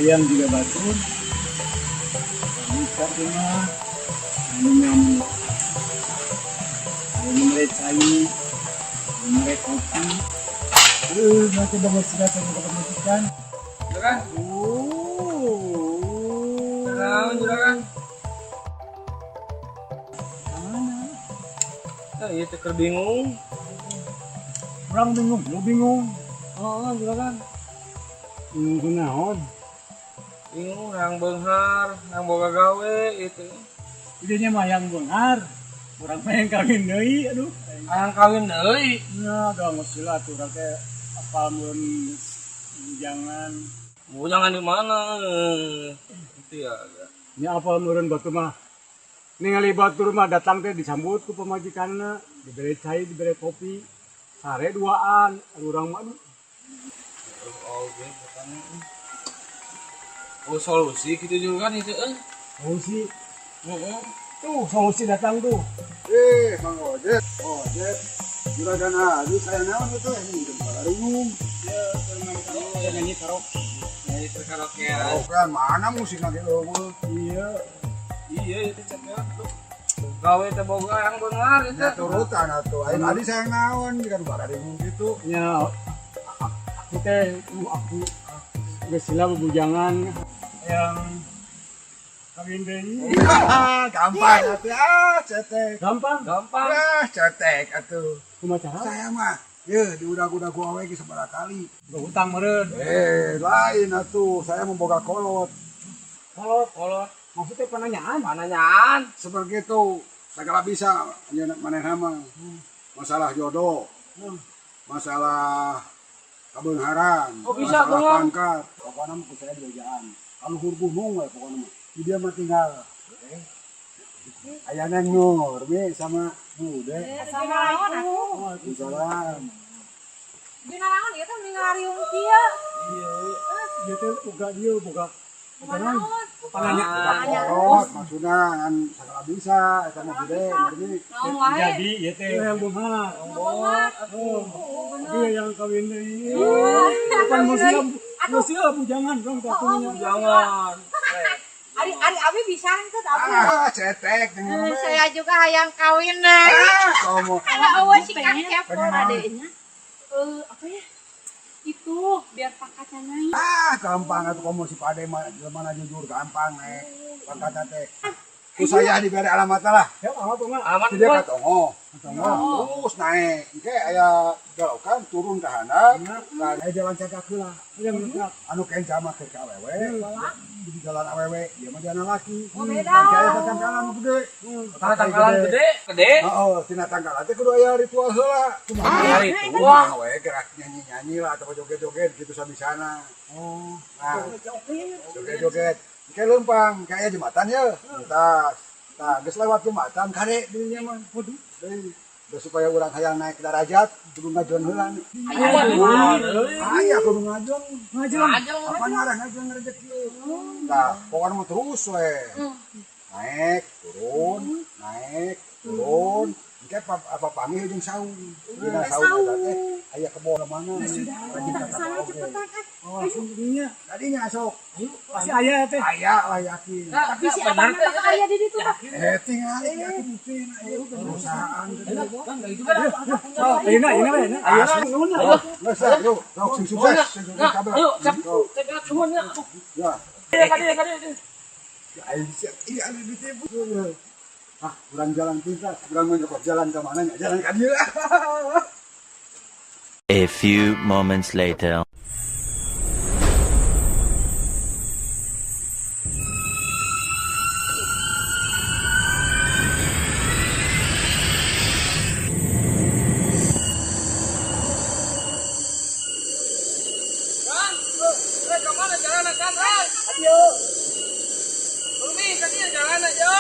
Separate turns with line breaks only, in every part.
Hayang juga batur. Bisa mah anu nyamuk. Anu mere cai, anu mere kopi. Nanti bangun sudah sama pemajikan.
Juragan.
Oh.
Naon, juragan?
Mana?
Ah, ieu teh keur bingung.
Orang bingung, lu bingung.
Oh, juragan.
Bingung kunaon?
Bingung hayang beunghar, hayang boga gawe itu.
Idenya mah hayang beunghar. Urang mah hayang kawin deui, aduh.
Hayang kawin deui.
Nah, doang geus atuh urang teh apal mun jangan.
Bujangan di mana? Itu ya.
Nya apal meureun batur mah. Ningali batur mah datang teh disambut ku pamajikanna, dibere cai, dibere kopi. Sare duaan, aduh urang mah aduh.
Oh, oke, bukan. Oh, solusi gitu juga kan itu eh.
Solusi.
Heeh.
Tuh, solusi datang tuh.
Eh, Mang Ojek, Ojek, Juragan Adi, saya naon itu ini baru.
Ya, ya nyanyi karaoke.
Nyanyi karaokean.
Karaokean mana musik lagi eueuh.
Iya.
Iya, itu ceknya tuh. Gawe teh boga hayang beunghar itu.
Ya turutan atuh. Aing adi saya naon jika bararingung gitu.
Ya, aku teh aku geus sila bebujangan yang kawin deui.
Gampang atuh, ah cetek.
Gampang.
Gampang.
Ah, cetek atuh.
Kumaha cara?
Saya mah ye diudag-udag ku awe ge sabaraha kali.
Boga hutang meureun.
Eh, lain atuh, saya memboga kolot.
Kolot,
Kolot.
Maksudnya penanyaan.
Pananyaan.
Seperti itu, segala bisa manehna mah. Masalah jodoh, masalah kabeungharan,
Oh, bisa,
masalah
Bang.
pangkat. Pokoknya mah ku saya diojaan. Kaluhur gunung we pokoknya mah. Di dia mah tinggal. Aya Neng Nurmi sama Bude.
Assalamualaikum.
Waalaikumsalam.
Dina naon ieu teh meni ngariung kieu?
Iya.
Dia teh boga dia boga boga naon?
Naon?
Pananya.
Kolot maksudna ngan segala bisa eta mah Bude Nurmi.
Naon wae?
Jadi ieu teh yang beunghar.
Beunghar.
Oh,
Oh, bener.
dia yang kawin deui. Kapan mau siap? Mau siap bujangan dong atuh nya.
Jangan.
Ari ari abi bisa henteu abi.
Ah, cetek Neng Nurmi.
Saya juga hayang kawin nah.
Ah, komo.
Ada eueuh si Kang Cepot
Pengen naon?
adeknya. Apa ya? Itu biar pangkatnya naik.
Ah, gampang atuh komo si Pade mah jelema jujur gampang nek. Pangkat teh. Ku saya diberi alamat lah.
Ya, apa mah?
Alamat
Tidak
gua.
ka Tongo. Terus naik. Engke aya belokan turun ke handap. Nah, aya jalan cagak heula.
Yang bener.
Anu kenca mah keur ka awewe. Di jalan awewe, ieu mah jalan laki.
Oh, beda.
Engke aya tatangkalan nu gede.
Tanah tangkalan gede, gede.
Heeh, tina tangkalan teh kudu aya ritual heula. Kumaha
Ritual.
Kumaha we gerak nyanyi-nyanyi lah atau joget-joget gitu sabisana.
Oh.
Nah, joget-joget. Engke leumpang, engke aya jembatan ya. Entas. Tah, geus lewat jembatan kade dirinya mah.
Waduh.
Deui. Udah supaya urang hayang naik derajat, kudu ngajon heula.
Waduh.
Aya kudu ngajon.
Ngajon.
Apa ngarah ngajon rezeki. Tah, pokoknya mah terus we. Naik, turun, naik, turun. Engke apa panggil jeung saung. Dina saung eta teh aya kebon mana.
Kita ke sana cepetan ah.
Oh, langsung dinya.
Tadinya sok.
Pasti aya teh.
Aya lah yakin.
Tapi si abang mah aya di ditu tah.
Eh tinggal atuh bukti perusahaan
Oh, ayeuna ayeuna ayeuna. Ayo nuhun lah.
Geus ah, yuk, sok sing sukses, sing sukses kabeh.
Ayo, cek cek cuman ya.
Ya.
Iya, kade, kade.
Aing siap, iya ada ditipu. Ah, kurang jalan pintas, kurang menyokot jalan ke mana nya? Jalan ka dieu.
A few moments later.
Kan, eh, kemana jalan kan, Ray? Ayo. Rumi, kadieu jalan aja.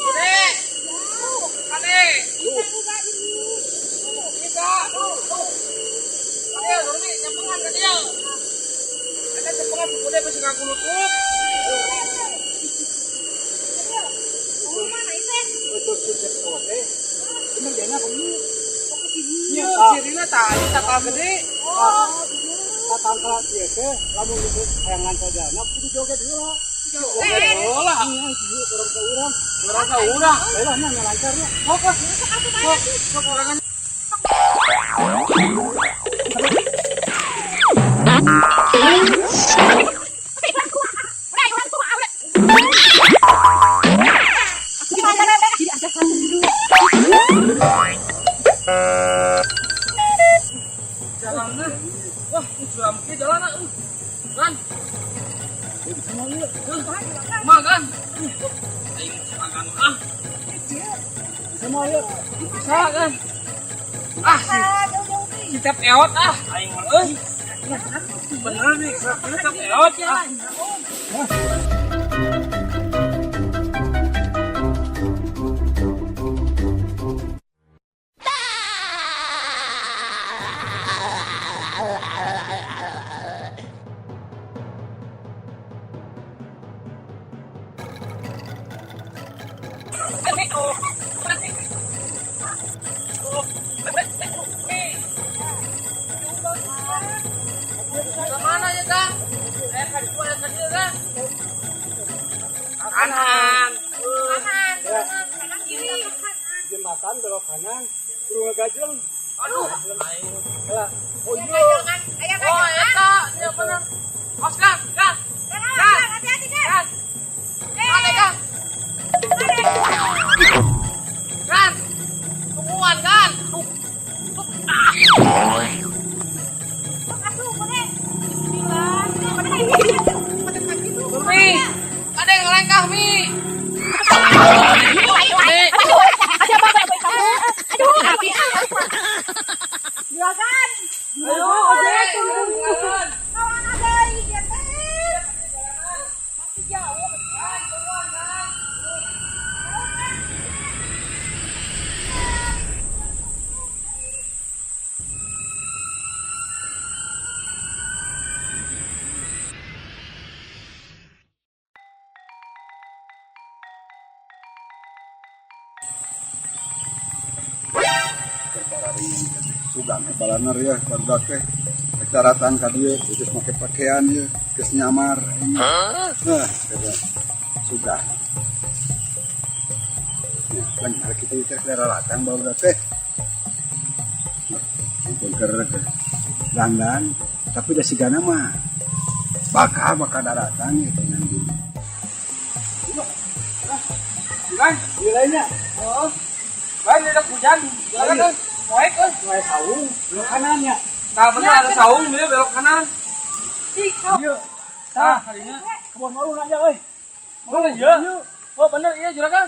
Gede. Kade. Bisa, tuh, tuh. Kadieu, Rumi, nyempengan kadieu. Ada cempengan gede bisa ngagulutuk.
Mana itu?
Iya, sirina tadi takal gede.
Oh,
Tatangkal ieu teh lamun geus hayang lancar jalanna kudu joget heula.
Joget heula.
Urang ka urang.
Urang ka urang.
Baiklah nya lancarnya.
Sok sok. Sok orangan. Jalannya, wah, ini curam ke jalan kan? Makan, aing makan ah,
Sama ya.
bisa kan? Ah, si tep eot ah, aing mah euy. Bener nih, tep eot ah. Kemana ya kan? Kan dua ya kan dia kan? Kanan.
Kanan, kanan, kanan kiri.
Jembatan belok kanan, kudu ngagajleng.
Aduh.
Heula.
Oh iya. Oh eta, iya bener. Awas kan, kan.
Kan, hati-hati kan.
Kan. Kan, kan. Kan. Tungguan kan. Aduh. Ah. Mi, ada yang ngelengkah Mi. Mi.
Ada apa kamu? Aduh, api. Juragan.
Ayo, ojek.
Kawan ada ya teh. Masih jauh.
Kan, tungguan kan.
Sugan balaner ya barudak teh rek daratan ka dieu geus make pakaian ye geus nyamar. Hah? Sugan. Ya, bener kitu teh daratan barudak teh. Ampun keur dandan tapi da sigana mah bakal bakal daratan ye dengan diri.
Kan,
Nilainya.
oh. Kan ada hujan, jalan kan. Moek euy.
Mulai saung, belok kanannya.
Nah, bener ada saung dia belok kanan.
Iya.
Tah, harinya.
Kebon waluh aja euy.
Oh iya. Oh bener iya juragan.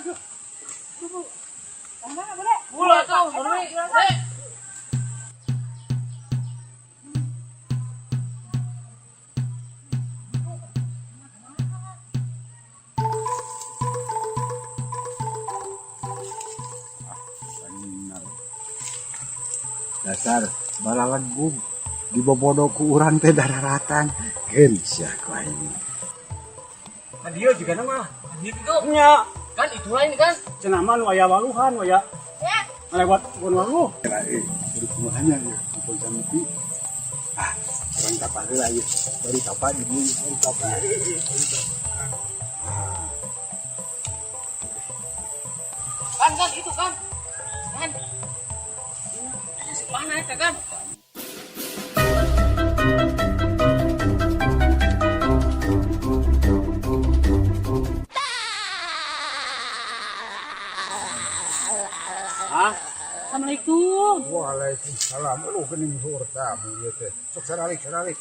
Mana boleh?
Bola tuh, bener. Eh.
Dasar balalegug dibobodo ku urang teh dararatan keun sia ku aing.
Nah, dia juga nama.
Gitu.
Nya,
Kan itu lain kan.
cenah mah nu aya waluhan, nu aya
Ya.
ngalewat kebon waluh.
Kira euy, kudu kumaha nya ieu ampun samiti. Ah, urang tapa heula ieu. Bari tapa di dieu, bari tapa. Ah,
Kan kan itu kan. Kan. Si mana eta kan?
Hah?
Assalamualaikum.
Waalaikumsalam. Aduh geuning seur tamu ieu teh. Sok saralik saralik.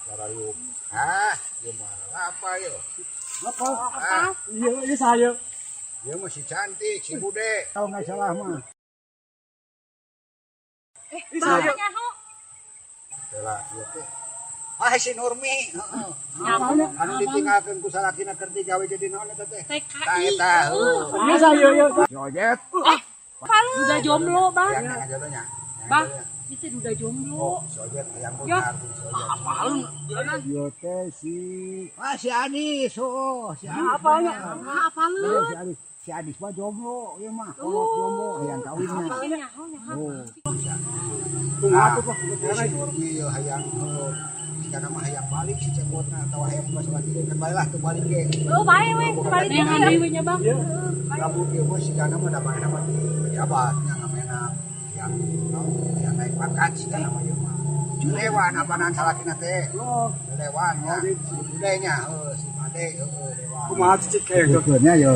Saralik. Ah, ieu mah apa ieu?
Apa?
Ah,
Iya, iya saya.
ieu mah si cantik, si Bude. Kalau nggak salah mah.
Saya.
Bapaknya ho.
Heula ieu teh. Ah, si Nurmi, heeh.
Apanya?
Anu ditinggalkeun ku salakina keur digawe jadi naon eta teh?
TKI.
Tah eta. heuh.
Iya saya, iya.
Si Ojet.
Duda jomblo, Bang.
Yang yang jodohnya. Yang
Bang,
jodohnya.
itu duda jomblo.
Oh, si Ojet hayang
Ya.
beunghar si Ojet.
Apalun juragan.
Ieu teh si ah si Adis, oh, si Adis.
Apanya?
Ah, apa lu?
Eh, si Adis. Si Adis mah jomblo, ieu mah kolot jomblo hayang kawinnya.
Nyaho, nyaho.
Oh.
Tunggu
Ah,
atuh, Pak.
si Nurmi ieu hayang heuh. Jika nama hayang balik si cepotna atau hayang boga salaki deui kan bae lah teu balik ge.
Oh, bae we, balik
Boga
deui we nya, Bang.
Lamun ieu mah sigana mah da manehna mah pejabatnya ngamenak yang naon yang naik pangkat sigana mah ieu mah. Lewan apanan salakina teh.
Oh,
Lewan nya. Si Bude nya heuh si Pade heueuh lewan.
Kumaha cicik kayak gitu.
Sebetulnya ya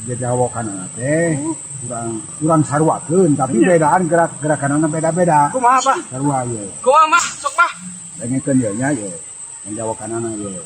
jajawokan teh kurang kurang saruakeun tapi bedaan gerak gerakanana beda-beda.
Kumaha, Pak?
Sarua ye.
Kumaha mah sok mah.
Dengekeun ye nya ye. Yang jawakanana ye.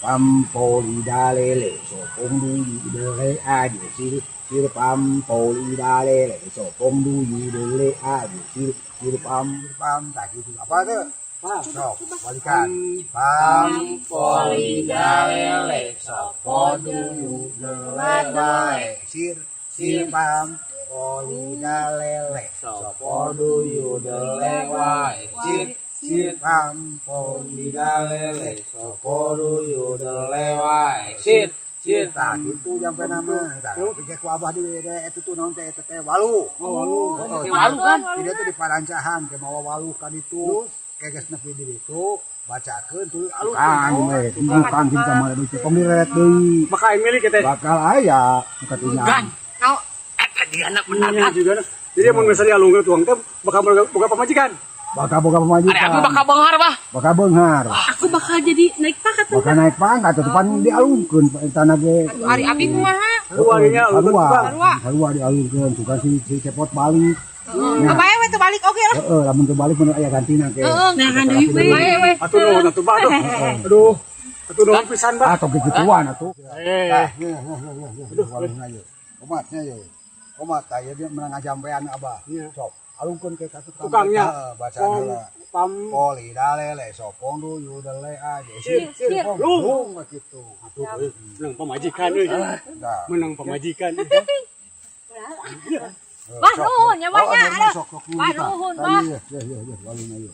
Pampolidalele sopong duyu dele aje sir sir pampolidalele sopong duyu dele aje sir sir pam pam tak gitu apa tuh? Sok, balikan. Pampolidalele sopo duyu dele bae sir sir pam polidalele sopo duyu dele wae sir sir pam polidalele sopo duyu dele wae sir sir tah kitu jampe nama tah pikir ku abah di eta tuh naon teh eta teh walu.
Oh, walu.
Heeh,
Walu kan.
Tidak tuh di parancahan ke mawa walu kan itu keges nepi di ditu bacakeun tuluy alus kang we tukang kita mah deui tong direret deui
Maka aing milik teh.
Bakal aya nu katinya.
Gan. Kau eta juga anak benar
Iya
kan.
juga. Jadi mun misalnya alungkeun tuang teh bakal boga pamajikan.
Bakal boga
Ari aku
pamajikan.
Bakal beunghar bah.
Bakal beunghar.
Aku bakal jadi naik pangkat.
Bakal naik pangkat atuh pan dialungkeun eta ge.
Ari abi kumaha?
Sarua nya alungkeun
Sarua.
tukang.
Sarua dialungkeun sugan si cepot balik.
Heeh. Bae we teu balik oge lah.
Heeh, lamun teu balik mun aya gantina ke.
Heeh, nah deui we. Bae we.
Atuh nuhun atuh, Bah. Aduh. Aduh. Atuh nuhun pisan, Bah.
Ah, tong kikituan atuh.
Eh,
Tah, ye ye ye ye. Aduh, walungna ye. Komatnya ye. Komat tah ieu dia menang ngajampean abah.
Iya.
Sok, alungkeun ke ka tukang.
Tukangnya.
Heeh, bacaan
Pom
heula.
Pam
Poli dalele sopong duyu dele aje
sir
sir
sir
pom
lung.
lung kitu.
Aduh, euy, menang pamajikan euy.
Tah.
Menang pamajikan.
Bah nuhun nya Bah nya. Aduh.
Sok sok
Bah nuhun, Bah.
Ye ye ye walungna ye.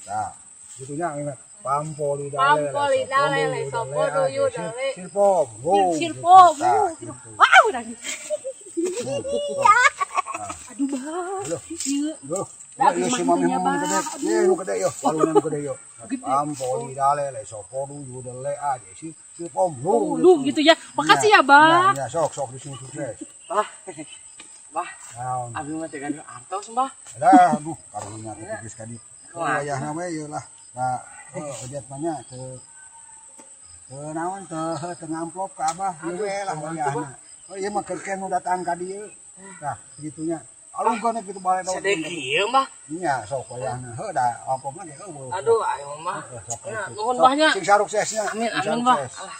Tah. Gitunya ingat. Pampoli dalele
Pampoli dalele sopo duyu dele.
Sir pom lung.
Sir pom.
Tah, gitu.
Wah, udah. Aduh, Bah. Ieu.
Loh, ya ya si mami ngomong gede, ye nu gede yo, walungna nu gede yo. Pampoli dalele sopo duyu dele aje sir sir pom lung.
Lu gitu ya. Makasih ya, Bah.
Ya, sok sok di sini sukses.
Bah. Bah,
Naon?
abi mah teh gaduh artos bah.
Lah, aduh, karunya teh geus ka dieu. Wayahna we ieu lah. Nah, heuh ojet mah nya teu teu naon teu teu ngamplop ka abah ieu we lah wayahna. Oh ieu mah keur nu datang ka dieu. Tah, gitunya. Alungkeun kitu bale daun.
Sedek ieu mah.
Nya sok wayahna. Heuh da amplopna ge eueuh.
Aduh, ayo mah.
Heuh, sok
Ya,
kitu.
nuhun
Sok,
bah nya.
Sing saruksesnya.
Amin
Sing
amin bah.
sarukses.
Alah.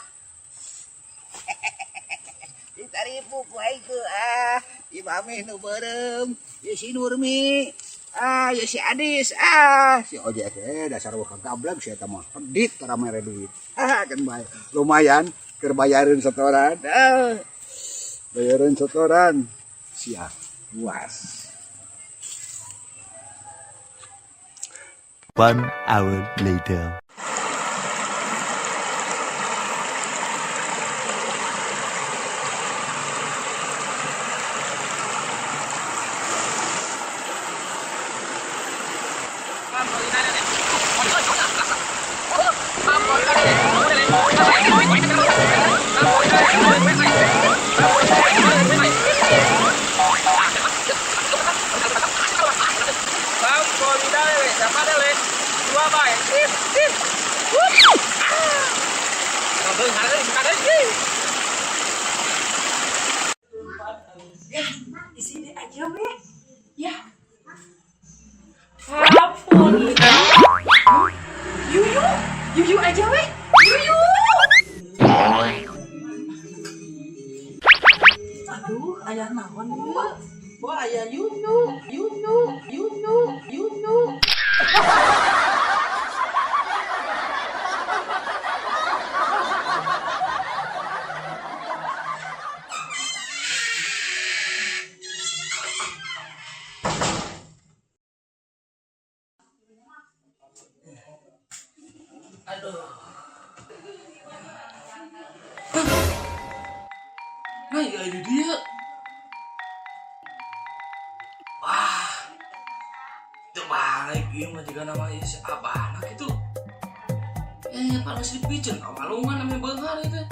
Ditaripu ku aing teu ah, ieu mami nu beureum, ieu si Nurmi, ah ieu si Adis, ah si ojek eh dasar wah gablek si eta mah pedit tara mere duit. Ah kan bae. Lumayan keur bayareun setoran. Ah. Bayareun setoran. Siap, puas.
1 hour later.
Pampoli dalele siapa dele? Dua bae. Sip sip. Ah. Beunghar euy, buka deui.
Ya, di sini aja we. Ya. Pampoli. Yuyu, Yuyu aja we. Yuyu.
Aduh, aya naon ieu? Bo aya Yuyu, Yuyu, Yuyu, Yuyu.
Aduh. Nah, ya di dia. Wah. Itu balik. Ieu mah jiga nama ieu si Abah gitu. Panas dipiceun ka walungan ame beunghar ieu teh.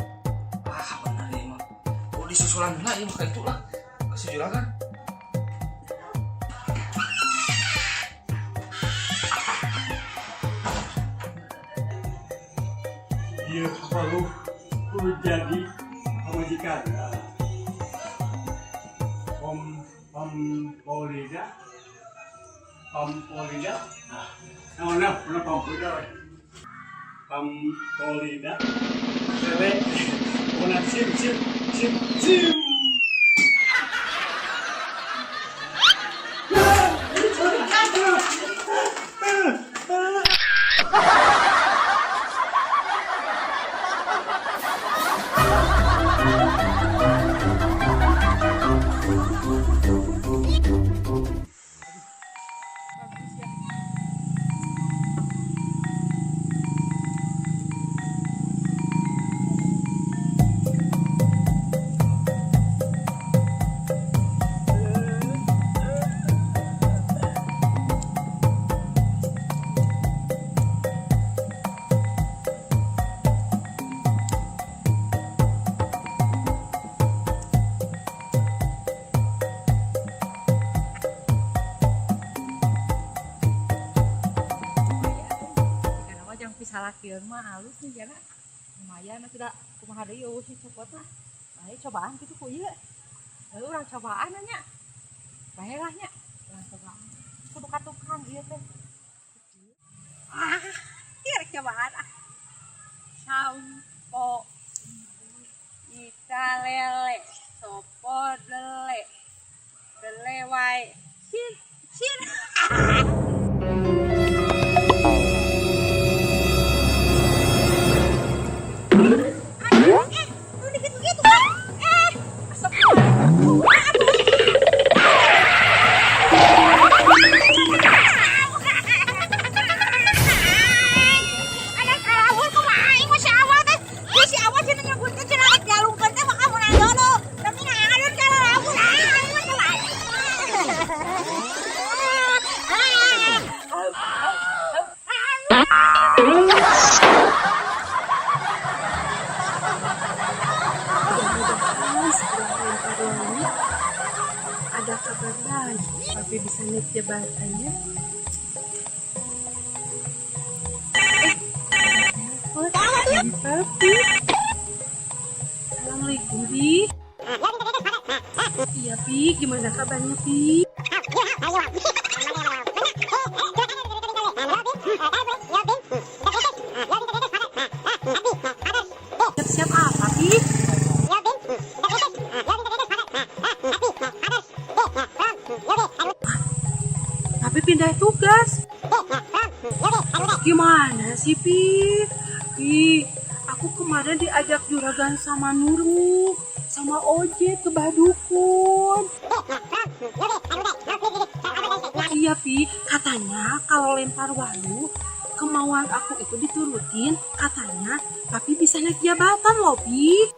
Ah, bener ieu mah. Oh, disusulan heula ieu mah ka itu lah. Ka si juragan.
Ieu waluh kudu jadi pamajikan. Pom pom polida. Pom polida. Nah, nah, nah, pom polida. Pom polida. Lele. Ona sim sim sim sim.
Salakieun mah halus nih jana. Lumayan atuh da kumaha deui eueuh si copot mah. Bae cobaan kitu ku ieu. Lalu urang cobaan nya. Bae lah nya, urang cobaan. Kudu ka tukang ieu teh. Ah, ieu rek cobaan ah. Sampo ita lele, sopo dele. Dele wae. Sin, sin.
Ada kabar baik, papi bisa naik jabatannya. Papi. Assalamualaikum, Bi. Iya, Pi. Gimana kabarnya, Pi? Siap-siap apa, Pi? Papi pindah tugas. Gimana sih, Pi? Pi, aku kemarin diajak juragan sama Nuru, sama Ojek ke Badukun. Iya, Pi, katanya kalau lempar walu, kemauan aku itu diturutin, katanya papi bisa naik jabatan loh, Pi.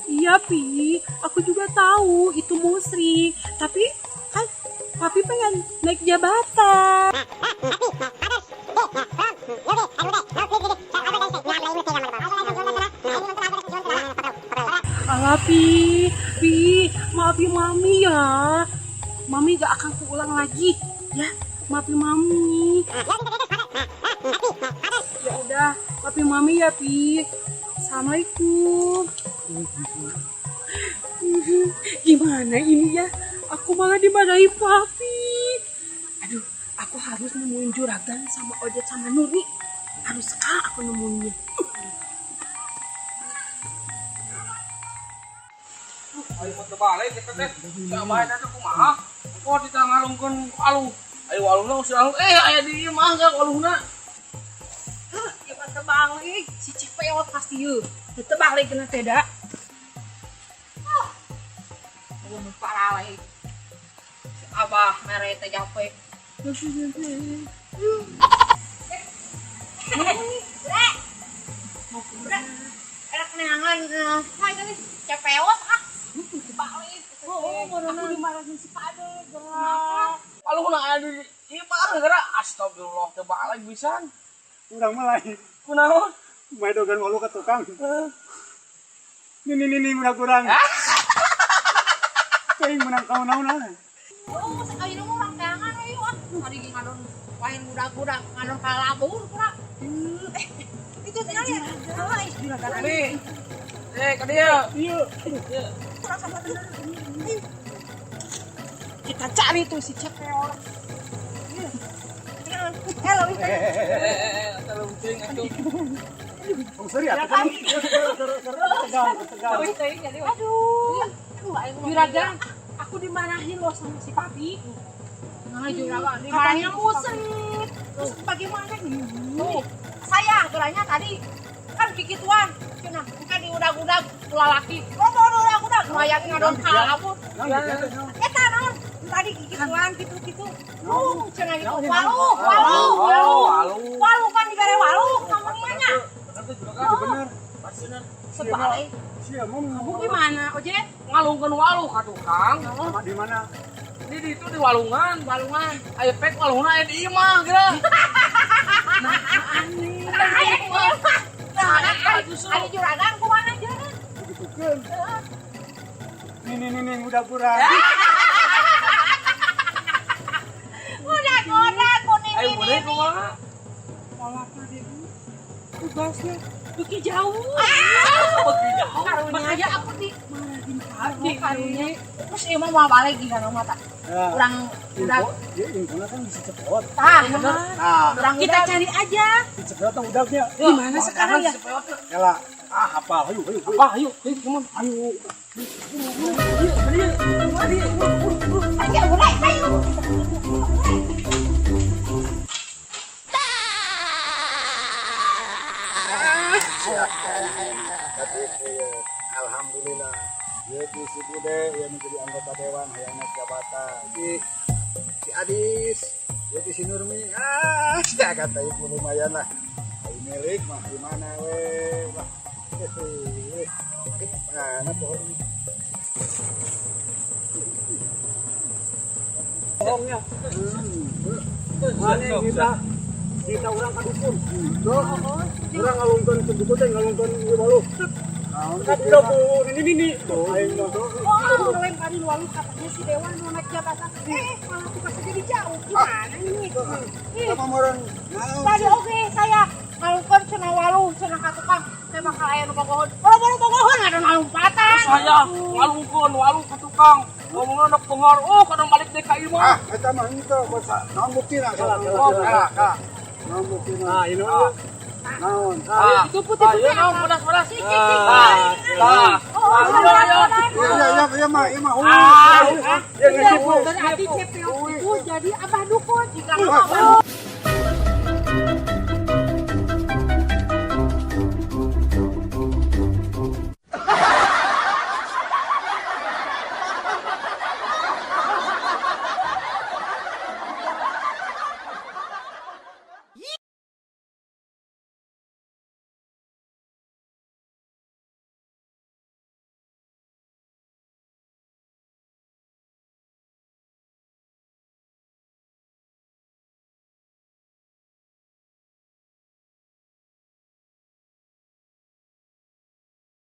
Iya, Pi, aku juga tahu itu musrik, tapi kan papi pengen naik jabatan. Alah, Pi, Pi, maafin Mami ya. Mami gak akan kuulang lagi, ya. Maafin Mami. Ya udah, maafin Mami ya, Pi. Assalamualaikum. Gimana ini ya? Aku malah dimarahi papi. Aduh, aku harus nemuin juragan sama Ojek sama Nuri. Harus sekali aku nemuinnya.
Ayo mau terbalik kita teh. Sama aja tuh kumaha. Kok ditangalungkeun aluh. Ayo aluhna usir aluh. Aya di ieu mah enggak aluhna.
Hah, ieu mah terbalik. Si cepewot pasti ieu. Teu terbalik kena teh da.
Ah. Eueuh paraleh. Si Abah mere teh jape. Mau kemana? Enak neangan. Hai teh cepewot ah. Terbalik.
Aku dimarahin si Kade, gerak.
Waluhna aya di imah geura, astagfirullah, teu balik pisan.
Urang mah lain.
Kunaon?
Maedogan waluh ka tukang. Nini nini kurang-kurang. Teuing menang kaun-naon ah.
Oh, ayeuna mah urang teangan we yuk ah. Hari ge ngadon lain budak-budak ngadon kalabur kurang. Eh, itu teh ya. Salah ih juragan.
Mi. Eh, ka dieu.
Iya.
Kurang sama bener.
Kita cari tuh si Cepot.
Eh, leuwih teh.
Eh, terlalu teuing atuh.
Tong seuri atuh kan. Tegang, tegang.
Leuwih teuing jadi. Aduh. Aduh, aing mah
Juragan, aku dimarahin loh sama si Papi.
Nah, juragan
Katanya
dimarahin
musrik. Terus bagaimana ini?
Tuh, saya geranya tadi kan kikituan. Cenah, bukan diudag-udag ulah laki. Oh, mau udag-udag hayang ngadon kalabur. Eta naon? Tadi kikituan gitu-gitu. Cenah gitu. Waluh, waluh, waluh.
Waluh.
Waluh kan dibere waluh ngomongnya nya.
Bener tuh juragan.
Bener.
Bener.
Sebalik.
Sia mau
Kamu gimana, Ojet?
Ngalungkeun waluh ka tukang.
sama di mana?
Di ditu di walungan, walungan. Aya pek waluhna aya di imah geura.
Nah, aya di imah. Nah, ari juragan kumaha juragan?
Begitukeun. Nini nini udah kurang.
Udag-udag kuning
Ayo boleh kumaha?
Pola tadi tugasnya beki jauh.
Beki jauh.
Makanya aku dimarahin Papi.
Karunya. Terus ieu mah mau balik gimana mah tah?
Nah,
Urang udah
info, ya infonya kan bisa cepot.
tah.
Nah,
Urang
Kita cari aja.
si cepot atau udahnya.
Gimana sekarang ya?
Ela, ah apa? Ayo, ayo, ayo.
Wah, ayo, ayo, come on.
Ayo.
Ayo, mulai, ayo.
Tapi alhamdulillah. Ya ti si Bude yang menjadi anggota dewan hayang naik jabatan. Si Adis, ya ti si Nurmi. Ah, sia kata ibu lumayan lah. Ai milik mah gimana we. Wah. Hehehe. Eh, mana pohon ini?
Bohongnya. Mana kita orang ka dukun. Urang ngalungkeun ke dukun teh ngalungkeun ieu waluh.
Naon
Kan udah bu ini ini tuh aing mah.
Oh, ngelemparin waluh katanya si Dewan mau naik jabatan. Eh, malah tugasnya jadi jauh. Gimana ini?
Ih,
Sama meureun naon?
tadi oke saya ngalungkeun cenah waluh cenah ka tukang. Saya bakal aya nu bogohon. Boro-boro bogohon ngadon lompatan.
Saya ngalungkeun waluh ka tukang. Ngomongna dok pengar, oh kadang balik deui ka imah.
Ah, eta mah henteu basa. Naon buktina?
Kalah, kalah,
Oh,
kalah.
kalah, kalah. Naon buktina?
Nah, ini
Naon?
Ah,
Itu putih-putih
ah, ieu naon
apa?
pedas-pedas.
Cik, cik, cik.
Ah, tah.
Oh,
Ah,
oh,
iya, iya.
Iya, iya, iya, iya mah, iya mah.
Ah,
ya ngesipu.
Berarti Cepot itu jadi abah dukun.
Jika